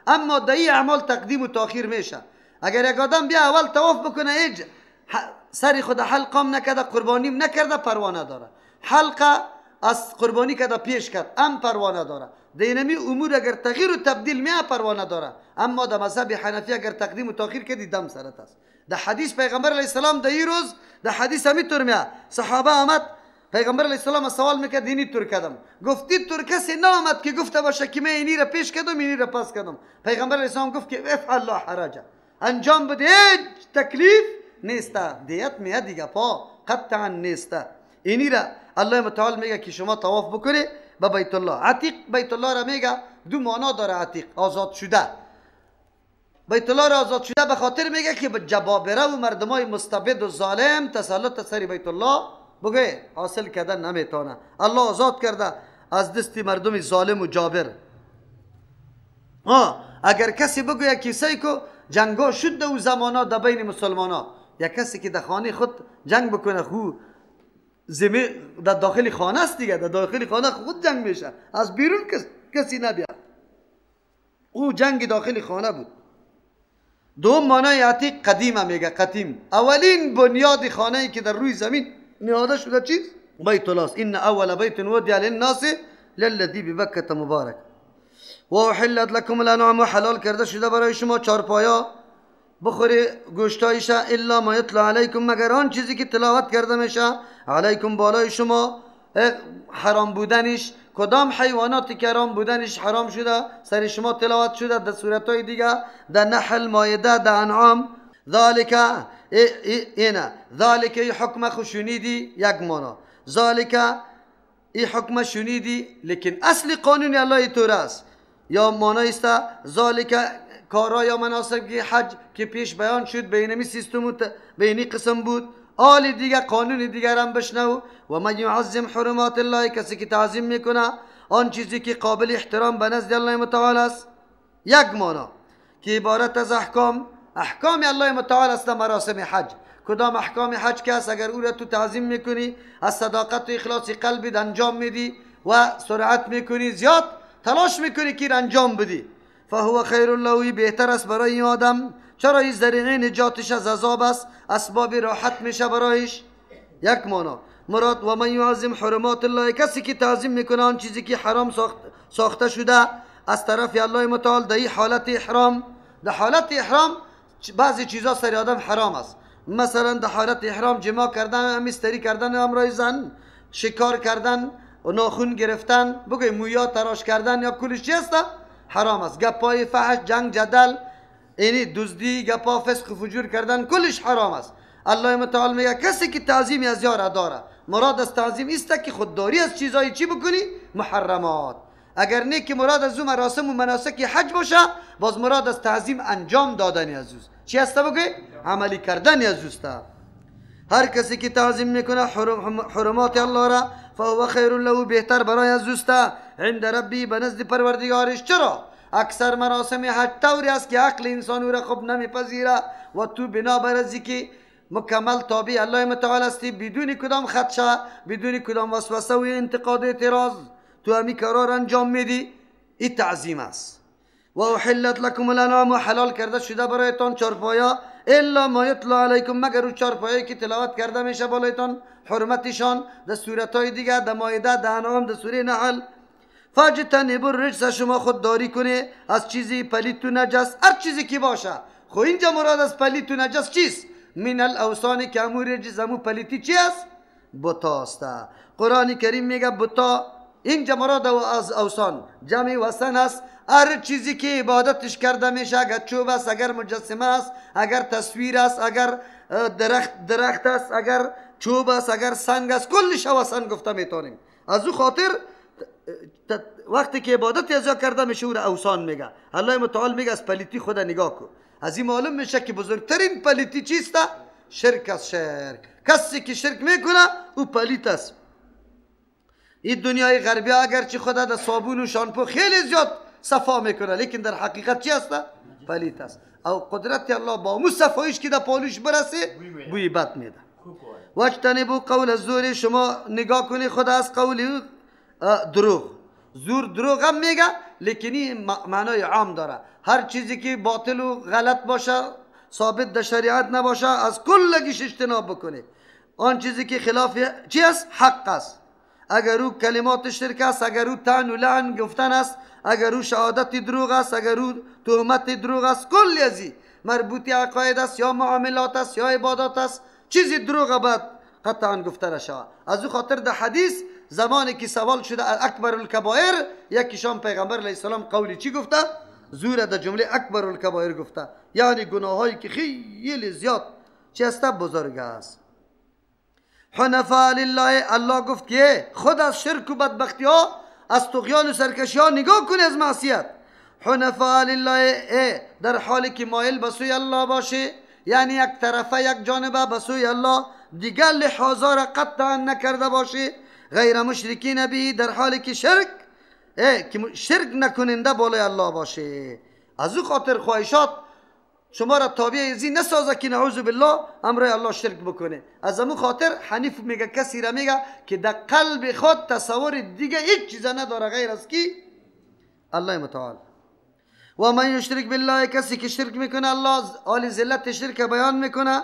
اما در این اعمال تقدیم و تاخیر میشه. اگر یک آدم بیا اول طواف بکنه، هیچ سر خود حلقام نکرده، قربانیم نکرده، پروا نداره. حلقه از قربانی کرده پیش کرد، ام پروا نداره. دینمی امور اگر تغییر و تبدیل میه پروا نداره. اما در مذهب حنفی اگر تقدیم و تاخیر کردی دم سرت است. در حدیث پیغمبر علیه السلام در این روز در حدیث همی طور میه، صحابه آمد پیغمبر علیه السلام سوال میکرد اینی طور کردم، گفتی طور کسی نامد که گفته باشه که من اینی را پیش کردم اینی را پس کردم. پیغمبر علیه السلام گفت که افعل لا حرج، انجام بده، هیچ تکلیف نیست. دیت میه دیگه پا قطعا نیست. اینی را الله متعال میگه که شما طواف بکنی به بیت الله. عتیق بیت الله را میگه، دو معنا داره. عتیق آزاد شده، بیت الله را آزاد شده به خاطر میگه که به جبابره و مردمای مستبد و ظالم تسلط سر بیت الله بگه حاصل کردن نمیتونه. الله آزاد کرده از دست مردم ظالم و جابر. اگر کسی بگوید که سیکو جنگا شد و زمانا در بین مسلمانا، یا کسی که در خانه خود جنگ بکنه، خو زمین در داخل خانه است دیگه، در داخل خانه خود جنگ میشه، از بیرون کسی نبیا. او جنگ داخل خانه بود. دوم معنای عتیق قدیمه میگه، قدیم اولین بنیاد خانه ای که در روی زمین نهاده شده چیز بیت الله است. ان اول بیت وضع للناس للذی ببکة مبارک. و احلت لکم الانعام، حلال کرده شده برای شما چارپایا بخوری گوشتایش، الا ما یتلی علیکم، مگر آن چیزی که تلاوت کرده میشه علیکم بالای شما حرام بودنش. کدام حیواناتی که حرام بودنش حرام شده سر شما تلاوت شده در سورت‌های دیگه، در نحل، مایده، در انعام. ذالک اینا ذالک ای حکم خشونیدی یک معنا، ذالک ای حکم شنیدی، لیکن اصل قانون الله طور است. یا معنی است ذالک کارا یا مناسک حج که پیش بیان شد بینمی سیستم و بینی قسم بود. آل دیگه قانون دیگر هم بشنو. و من یعظم حرمات الله، کسی که تعظیم میکنه آن چیزی که قابل احترام به نزد الله متعال است. یک معنا که عبارت از احکام، احکام الله متعال است مراسم حج. کدام احکام حج که است اگر او را تو تعظیم میکنی، از صداقت و اخلاص قلبی انجام میدی و سرعت میکنی، زیاد تلاش میکنی که انجام بدی، فهو خیر له، بهتر است برای این آدم. چرا؟ این ذریعه نجاتش از عذاب است، اسباب راحت میشه برایش. یک معنا مراد و من یعظم حرمات الله، کسی که تعظیم میکنه آن چیزی که حرام ساخته شده از طرف الله متعال در حالت احرام. در حالت احرام بعضی چیزا سر آدم حرام است. مثلا در حالت احرام جماع کردن، مستری کردن همراه زن، شکار کردن و ناخون گرفتن، بگوی مویا تراش کردن، یا کلش چی است؟ حرام است. گپای فحش، جنگ، جدل، یعنی دزدی، گپا، فسق و فجور کردن، کلش حرام است. الله متعال میگه کسی که تعظیم از یار داره، مراد از تعظیم است که خودداری از چیزای چی بکنی؟ محرمات. اگر نه که مراد از او مراسم و مناسک حج باشه، باز مراد از تعظیم انجام دادن از اوست. چی است بگوی؟ عملی کردن از اوست. هر کسی که تعظیم میکنه حرمات الله را، فهو خیر له، بهتر برای از اوست عند ربی، به نزد پروردگارش. چرا؟ اکثر مراسم حج طوری است که عقل انسان او را خوب نمیپذیره و تو بنابر از که مکمل تابع الله متعال هستی، بدون کدام خدشه، بدون کدام وسوسه و انتقاد و اعتراض تو همی کارا را انجام میدی، این تعظیم است. و احلت لکم الانعام، حلال کرده شده برایتان چارپایا، الا ما یتلی علیکم، مگر او چارپایایی که تلاوت کرده میشه بالایتان حرمتشان در سورت‌های دیگه، در مائده، در انعام، در سوره نحل. فاجتنبوا الرجس، شما خودداری کنه از چیزی پلیت و نجس، هر چیزی که باشه. خو اینجا مراد از پلیت و نجس چیست؟ من الاوثان، که امو رجس، امو پلیتی چی است؟ بتا است. قرآن کریم میگه بتا، اینجا مراد از اوثان جمع وثن است. هر چیزی که عبادتش کرده میشه، اگر چوب است، اگر مجسمه است، اگر تصویر است، اگر درخت است، اگر چوب است، اگر سنگ است، کلش وثن گفته میتونیم. از او خاطر وقتی که عبادت از کرده میشه او را اوثان میگه. الله متعال میگه از پلیتی خود نگاه کن. از این معلوم میشه که بزرگترین پلیتی چیست؟ شرک است. شرک، کسی که شرک میکنه او پلیت است. این دنیای غربی اگرچه خدا در صابون و شامپو خیلی زیاد صفا میکنه، لیکن در حقیقت چی است؟ پلیت است. او قدرت الله با مو صفایش که در پالوش برسه بوی بد میده. واجتنبوا قول الزور، شما نگاه کنی خدا از قول دروغ. زور دروغ هم میگه، لیکن این معنای عام داره. هر چیزی که باطل و غلط باشه، ثابت در شریعت نباشه، از کلگیش اجتناب بکنه. آن چیزی که خلاف چی است؟ حق است. اگر او کلمات شرک است، اگر او طعن و لعن گفتن است، اگر او شهادت دروغ است، اگر او تهمت دروغ است، کل ازی مربوطی عقاید است یا معاملات است یا عبادات است، چیزی دروغ باید قطعا گفته نشود. از او خاطر در حدیث زمانی که سوال شده اکبر الکبائر، یکیشان پیغمبر علیه السلام قولی چی گفته؟ زور در جمله اکبر الکبائر گفته، یعنی گناهایی که خیلی زیاد چی است؟ بزرگ است. حنفاء لله، الله گفت که خود از شرک و بدبختی ها، از طغیان و سرکشی ها نگاه کنی، از معصیت. حنفاء لله، در حالی که مایل به سوی الله باشه، یعنی یک طرفه یک جانبه به سوی الله، دیگر لحاظا را قطعا نکرده باشه. غیر مشرکین به، در حالی که شرک شرک نکننده بالای الله باشه. از او خاطر خواهشات شما را تابع ازی نسازه که نعوذ بالله امرای الله شرک بکنه. از امو خاطر حنیف میگه کسی را میگه که در قلب خود تصور دیگه هیچ چیز نداره غیر از کی؟ الله متعال. و من یشرک بالله، کسی که شرک میکنه، الله آل ذلت شرک بیان میکنه.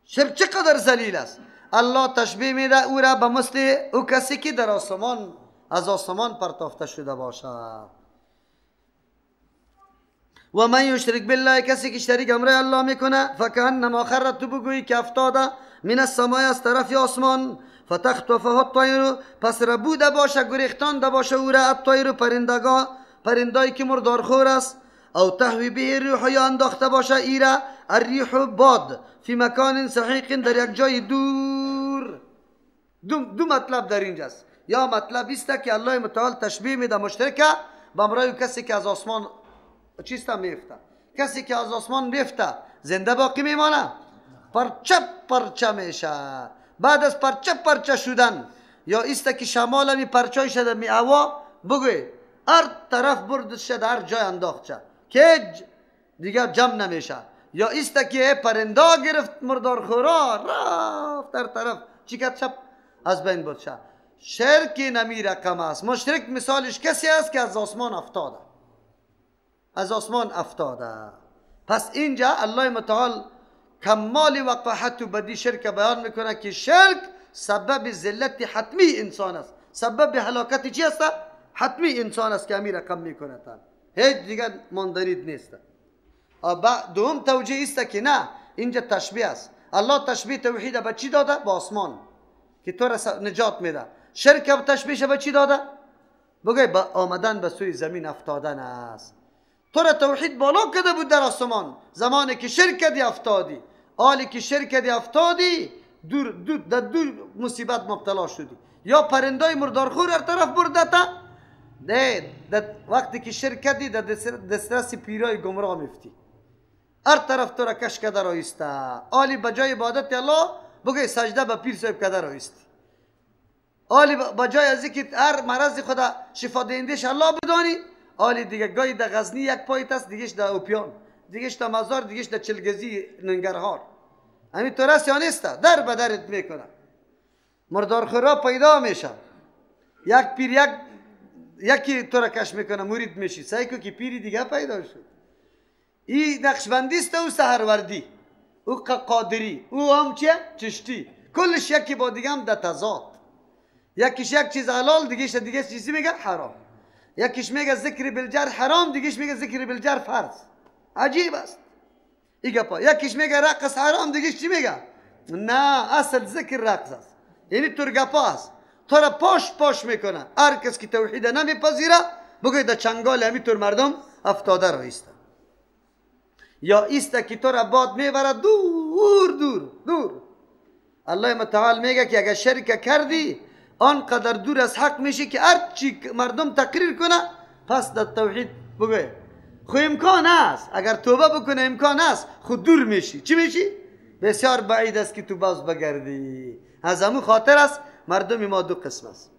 شرک چقدر ذلیل است. الله تشبیه میده او را به مثل او کسی که در آسمان از آسمان پرتافته شده باشد. و من یشرک بالله، کسی که شریک امرای الله میکنه، فکأنما خر، تو بگویی که افتاده من السماء، از طرف آسمان، فتخطفه الطیر، پس ربوده باشه، گریختان ده باشه او را، الطیر پرندگا، پرندایی که مردارخور است، او تهوی به الریح، یا انداخته باشه ایره الریح باد، فی مکان سحیق، در یک جای دور. دو مطلب در اینجاست. یا مطلب است که الله متعال تشبیه میده مشترکه به امرای کسی که از آسمان چیست میفته. کسی که از آسمان میفته زنده باقی میمانه، پرچه پرچه میشه. بعد از پرچه پرچه شدن، یا است که شمال می پرچای شده می هوا بگوی هر طرف برد شده، هر جای انداخت شده که دیگه جمع نمیشه. یا است که پرنده گرفت مردارخورا رفت هر طرف چی کد شب از بین برد شد. شرک نمی رقم است. مشرک مثالش کسی است که از آسمان افتاده، از آسمان افتاده. پس اینجا الله متعال کمال وقاحت و بدی شرک بیان میکنه که شرک سبب ذلت حتمی انسان است، سبب هلاکت چی است؟ حتمی انسان است که امیر رقم میکنه، هیچ دیگر ماندنید نیست. دوم توجیه است که نه، اینجا تشبیه است. الله تشبیه توحید به چی داده؟ به آسمان که تو را نجات میده. شرک تشبیه به چی داده؟ بگه با آمدن به سوی زمین افتادن است. تو را توحید بالا کده بود در آسمان، زمانی که شرک کردی افتادی، حالی که شرک کردی افتادی، دور دور در دور مصیبت مبتلا شدی. یا پرندای مردارخور هر طرف برده تا ده وقتی که شرک کردی در دسترس پیرای گمراه میفتی، هر طرف تو را کش کده رایسته. حالی بجای عبادت الله بگه سجده به پیر صاحب کده رایستی. حالی بجای از اینکه هر مرض خدا شفا دهندش الله بدانی، حالی دیگه گاهی در غزنی یک پایت است، دیگهش در اوپیان، دیگهش در مزار، دیگهش در چلگزی ننگرهار. همین طور است یا نیست؟ در به درت میکنه. مردارخورا پیدا میشه، یک پیر یکی تو را کش میکنه، مرید میشی. سعی کن که پیری دیگه پیدا شد. این نقشبندی است، او سهروردی، او قادری، او هم چیه؟ چشتی. کلش یکی با دیگه هم در تضاد. یکیش یک چیز حلال، دیگهش دیگه چیزی میگه حرام. یکیش میگه ذکر بالجر حرام، دیگهش میگه ذکر بالجر فرض. عجیب است این گپا. یکیش میگه رقص حرام، دیگهش چی میگه؟ نه اصل ذکر رقص است. یعنی تور گپا است، تو را پاش پاش میکنه. هر کس که توحید نمیپذیره بگوی در چنگال همینطور مردم افتاده را ایسته. یا ایسته که تو را باد میبره دور دور دور. الله متعال میگه که اگر شرک کردی آنقدر دور از حق میشی که هر چی مردم تقریر کنه پس در توحید بگوی خو امکان است، اگر توبه بکنه امکان است، خود دور میشی. چی میشی؟ بسیار بعید است که تو باز بگردی. از همون خاطر است مردم ما دو قسم است.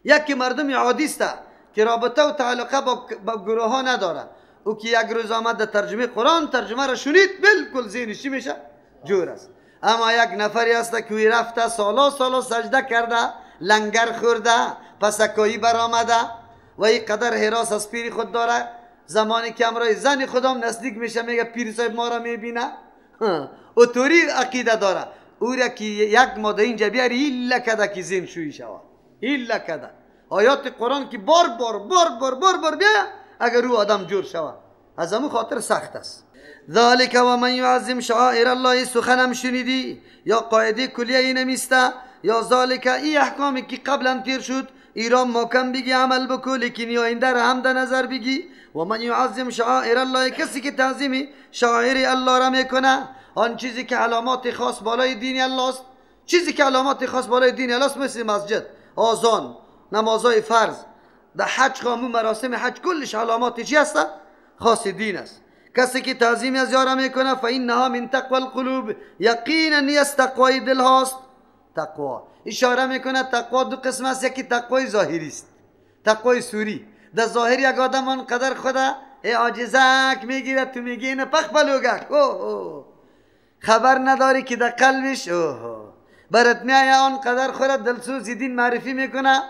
یکی مردم عادی است که رابطه و تعلقه با گروه ها نداره. او که یک روز آمد در ترجمه قرآن ترجمه را شنید بالکل ذهنش چی میشه؟ جور است. اما یک نفری است که وی رفته سالا سالا سجده کرده، لنگر خورده، پسکایی برآمده و این قدر حراس از پیر خود داره. زمانی که امرای زن خودم نزدیک میشه میگه پیر صاحب ما را میبینه. او توری عقیده داره. او را که یک ماده اینجا بیاری ایلا کده که زین شوی شود، ایلا کده. آیات قرآن که بار بار بار بار بار بار بیا اگر او آدم جور شود، از همون خاطر سخت است. ذالک و من یعظم شعائر الله، سخنم شنیدی یا قاعده کلیه ای نمیسته یا ذالک، ای احکامی که قبلا تیر شد ایران محکم بگی عمل بکو، لیکن یا آینده را هم در نظر بگی. و من یعظم شعائر الله، کسی که تعظیم شعائر الله را میکنه، آن چیزی که علامات خاص بالای دین الله است، چیزی که علامات خاص بالای دین الله است مثل مسجد، آذان، نمازهای فرض، در حج خامو مراسم حج کلش علامات چی هست؟ خاص دین است. کسی که تعظیم از یارا میکنه فانها من تقوى القلوب، یقینا نیست تقوای دل هاست. تقوا اشاره میکنه تقوا دو قسم است، یکی تقوای ظاهری است، تقوای سوری. در ظاهر یک آدم آنقدر خدا عاجزک میگیره، تو میگی اینه پخ بلوگک، اوه خبر نداری که در قلبش اوه برات میایه آنقدر خدا دلسوز دین معرفی میکنه،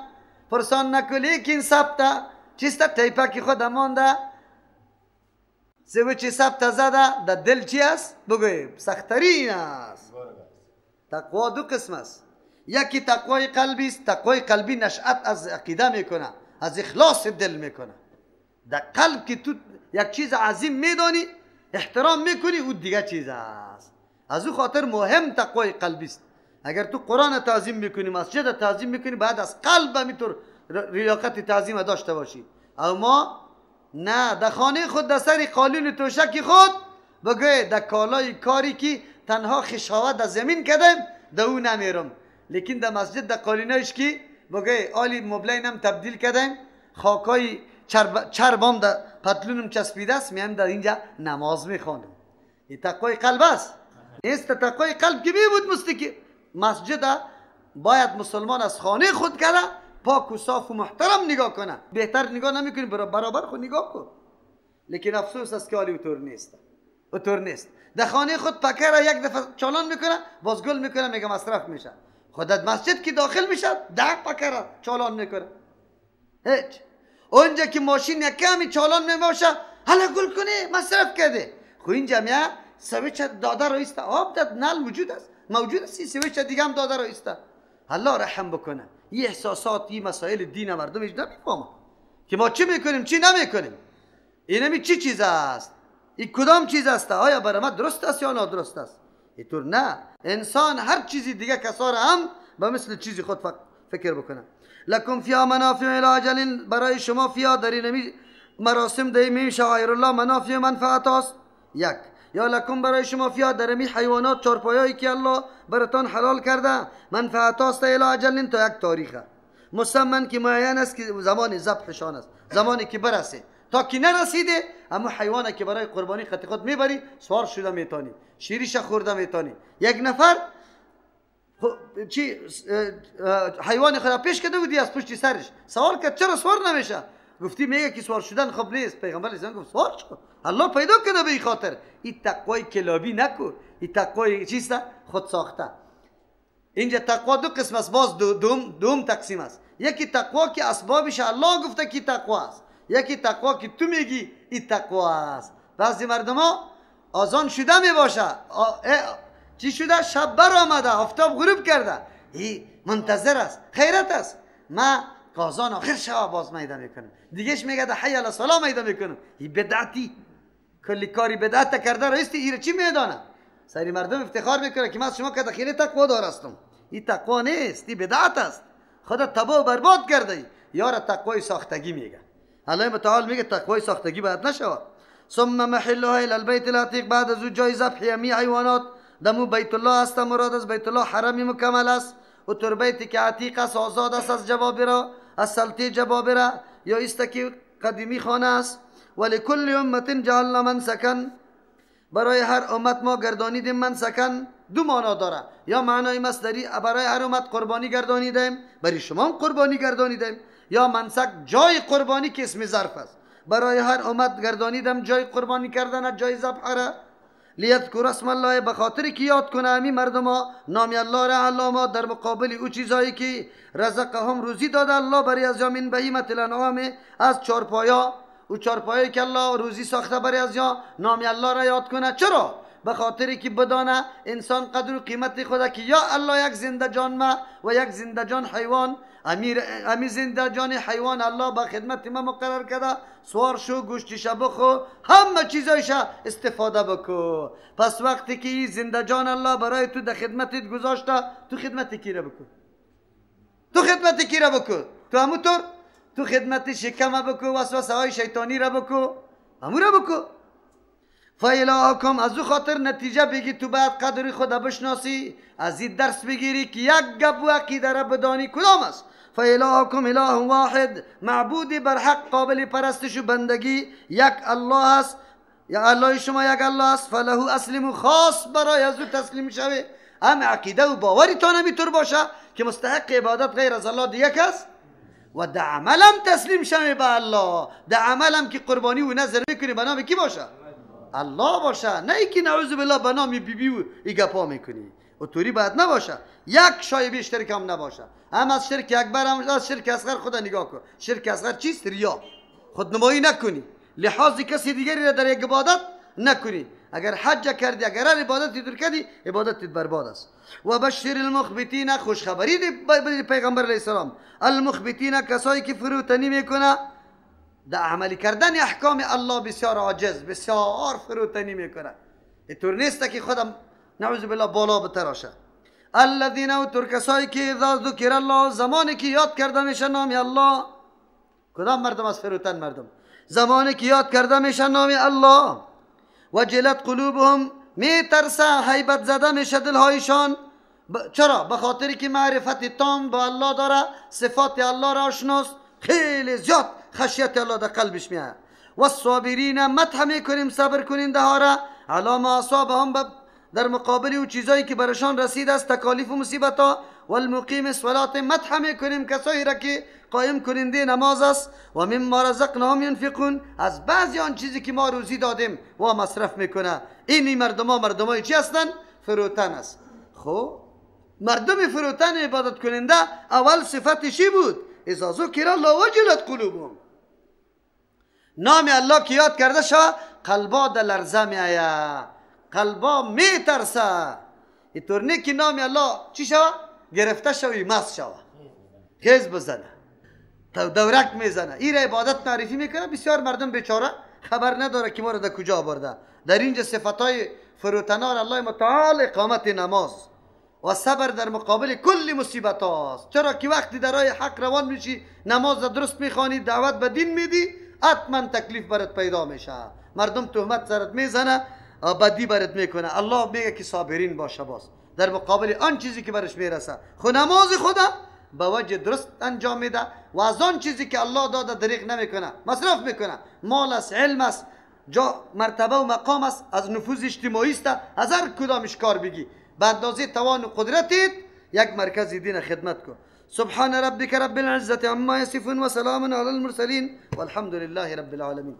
پرسان نکو، لیکن ثبته چیست تیپک خود مانده، سوچ ثبت زده در دل چی است؟ بگوی سخترین است. تقوا دو قسم است، یکی تقوای قلبی است. تقوای قلبی نشأت از عقیده میکنه، از اخلاص دل میکنه. در قلب که تو یک چیز عظیم میدانی احترام میکنی، او دیگه چیز است. از او خاطر مهم تقوای قلبی است. اگر تو قرآن تعظیم میکنی، مسجد تعظیم میکنی، بعد از قلب همینطور ریاقت تعظیم داشته باشی. اما نه، در خانه خود در سر قالین توشک خود بگوی در کالای کاری که تنها خشاوت در زمین کردم در او نمیرم، لیکن در مسجد در قالینایش که بگوی آلی مبلینم تبدیل کردم، خاکای چربام در پتلونم چسبیده است، میم در اینجا نماز میخوانم. این تقوای قلب است. نیست تقوای قلب که می بود مثل که مسجد باید مسلمان از خانه خود کرده پاک و صاف و محترم نگاه کنه. بهتر نگاه نمیکنی، برابر خود نگاه کن. لیکن افسوس است که حالی اوطور نیست، اوطور نیست. در خانه خود پکه را یک دفعه چالان میکنه، باز گل میکنه، میگه مصرف میشه. خودت مسجد که داخل میشه 10 پکه را چالان میکنه. هیچ اونجا که ماشین یک کمی چالان میباشه حالا گل کنی مصرف کرده. خو اینجا میه سویچ داده رو ایسته، آب در نل وجود است، موجود است، سویچ دیگه هم داده رو ایسته. الله رحم بکنه. این احساسات، این مسائل دین مردم هیچ نمیفهمه که ما چی میکنیم چی نمیکنیم. اینمی چی چیز است، این کدام چیز است، آیا برای ما درست است یا نادرست است؟ اینطور نه. انسان هر چیزی دیگه کسا را هم به مثل چیزی خود فکر بکنه. لکم فیها منافع الی اجل، برای شما فیها در اینمی مراسم در اینمی شعائر الله منافع منفعت است. یک یا لکم برای شما فیها در اینمی حیوانات چارپایه‌ای که الله براتان حلال کرده منفعت است الی اجل، تا یک تاریخ مسمن که معین است که زمان ذبحشان است، زمانی که برسه. تا که نرسیده اما حیوانه که برای قربانی خط خود میبری سوار شده میتونی، شیریش خورده میتونی. یک نفر چی حیوان خود پیش کرده بودی از پشت سرش سوال کرد چرا سوار نمیشه؟ گفتی میگه که سوار شدن خوب نیست. پیغمبر اسلام گفت سوار شو، الله پیدا کرده به این خاطر. این تقوای کلابی نکو، این تقوای چیست؟ خود ساخته. اینجا تقوا دو قسم است، باز دوم تقسیم است. یکی تقوا که اسبابش الله گفته که تقوا است، یکی تقوا که تو میگی این تقوا است. بعضی مردم ها آذان شده میباشه، چی شده؟ شب بر آمده، آفتاب غروب کرده، ای منتظر است، خیرت است، ما آذان آخر شب باز میده میکنم، دیگهش میگه ده حی علی الصلاه میده میکنم. این بدعتی، کلی کاری بدعت کرده راستی، ایره چی میدانه؟ سری مردم افتخار میکنه که من از شما که خیلی تقوا دارستم. این تقوا نیست، این بدعت است. خدا تباه و برباد کرده ای. یار تقوای ساختگی میگه. الله متعال میگه تقوای ساختگی باید نشود. ثم محلها الى البیت العتیق، بعد از او جای ذبح یمی حیوانات دمو بیت الله است، مراد از بیت الله حرم مکمل است. و تربیتی که عتیق است، آزاد است از جبابره، از سلطه جبابره، یا است که قدیمی خانه است. ولکل امت جعلنا منسکا، برای هر امت ما گردانیدیم منسکن. دو معنا داره، یا معنای مصدری برای هر امت قربانی گردانیدیم، برای شما هم قربانی گردانیدیم، یا منسک جای قربانی که اسم ظرف است. برای هر امت گردانیدم جای قربانی کردن، جای ذبح را. لیذکر اسم الله، به خاطر که یاد کنه امی مردم ها نام الله را علامه در مقابل او چیزایی که رزقهم روزی داده الله برای از من بهیمة الانعام، از چارپایا، او چارپایایی که الله روزی ساخته برای از یا نام الله را یاد کنه. چرا؟ به خاطر که بدانه انسان قدر و قیمت خدا که یا الله یک زنده جان ما و یک زنده جان حیوان، امی زنده جان حیوان الله به خدمت ما مقرر کرده، سوار شو، گوشتش بخو، همه چیزایش استفاده بکو. پس وقتی که این زنده جان الله برای تو در خدمتت گذاشته، تو خدمت کی را بکو؟ تو خدمت کی را بکو؟ تو همونطور تو خدمت شکم بکو، وسوسه های شیطانی را بکو، همون را بکو. فإلهکم، از او خاطر نتیجه بگی تو باید قدر خدا بشناسی، از این درس بگیری که یک گپ و عقیده را بدانی کدام است. فإلهکم اله واحد، معبود بر حق قابل پرستش و بندگی یک الله است، یا الله شما یک الله است. فله اسلم، خاص برای از او تسلیم شوی. هم عقیده و باوری تا نمیتور باشه که مستحق عبادت غیر از الله دیگه کس، و در عملم تسلیم شوی به الله، در عملم که قربانی و نذر میکنی به نام کی باشه؟ الله باشه، نه ای که نعوذ بالله به نام بیبی و ای گپا میکنی. و توری باید نباشه، یک شایبه شرک هم نباشه، هم از شرک اکبر هم از شرک اصغر. خدا نگاه کن، شرک اصغر چیست؟ ریا، خودنمایی نکنی، لحاظ کسی دیگری را در یک عبادت نکنی. اگر حج کردی، اگر هر عبادتی در کردی، عبادتت برباد است. و بشر المخبتین، خوشخبری دی پیغمبر علیه السلام. المخبتین کسایی که فروتنی میکنه در عملی کردن احکام الله، بسیار عاجز، بسیار فروتنی میکنه. اینطور نیست که خودم نعوذ بالله بالا بتراشه. الذین، و تر کسایی که اذا ذکر الله، زمانی که یاد کرده میشه نام الله. کدام مردم از فروتن مردم؟ زمانی که یاد کرده میشه نام الله، وجلت قلوبهم، میترسه، هیبت زده میشه دلهایشان. چرا؟ به خاطر که معرفت تام با الله داره، صفات الله را آشناست، خیلی زیاد خشیت الله در قلبش میاد. و الصابرین، مدح میکنیم صبر کننده ها را، علی ما اصابهم، در مقابل او چیزایی که برشان رسید از تکالیف و مصیبت ها. و المقیم الصلاة، مدح میکنیم کسایی را که قایم کننده نماز است. و مما رزقناهم ینفقون، از بعضی آن چیزی که ما روزی دادیم و مصرف میکنه. این مردم ها مردمای چی هستن؟ فروتن است. خب مردم فروتن عبادت کننده اول صفتش چی بود؟ اذا ذکر الله وجلت قلوبهم، نام الله که یاد کرده شوه قلبا در لرزه میآید، قلبا میترسه. اینطور نه که نام الله چی شوه؟ گرفته شوی، مست شوه، خیز بزنه، دورک میزنه. این را عبادت معرفی میکنه. بسیار مردم بیچاره خبر نداره که ما را در کجا برده. در اینجا صفتهای فروتنار الله متعال اقامت نماز و صبر در مقابل کل مصیبت هاست. چرا که وقتی در راه حق روان میشی، نماز را درست میخوانی، دعوت به دین میدی، حتما تکلیف برات پیدا میشه، مردم تهمت سرت میزنه، بدی برات میکنه. الله میگه که صابرین باشه باز در مقابل آن چیزی که برش میرسه. خو نماز خدا به وجه درست انجام میده و از آن چیزی که الله داده دریغ نمیکنه، مصرف میکنه. مال است، علم است، جا مرتبه و مقام است، از نفوذ اجتماعی است، از هر کدامش کار بگی به اندازه توان و قدرتت یک مرکز دین خدمت کن. سبحان ربك رب العزة عما يصفون وسلام على المرسلين والحمد لله رب العالمين.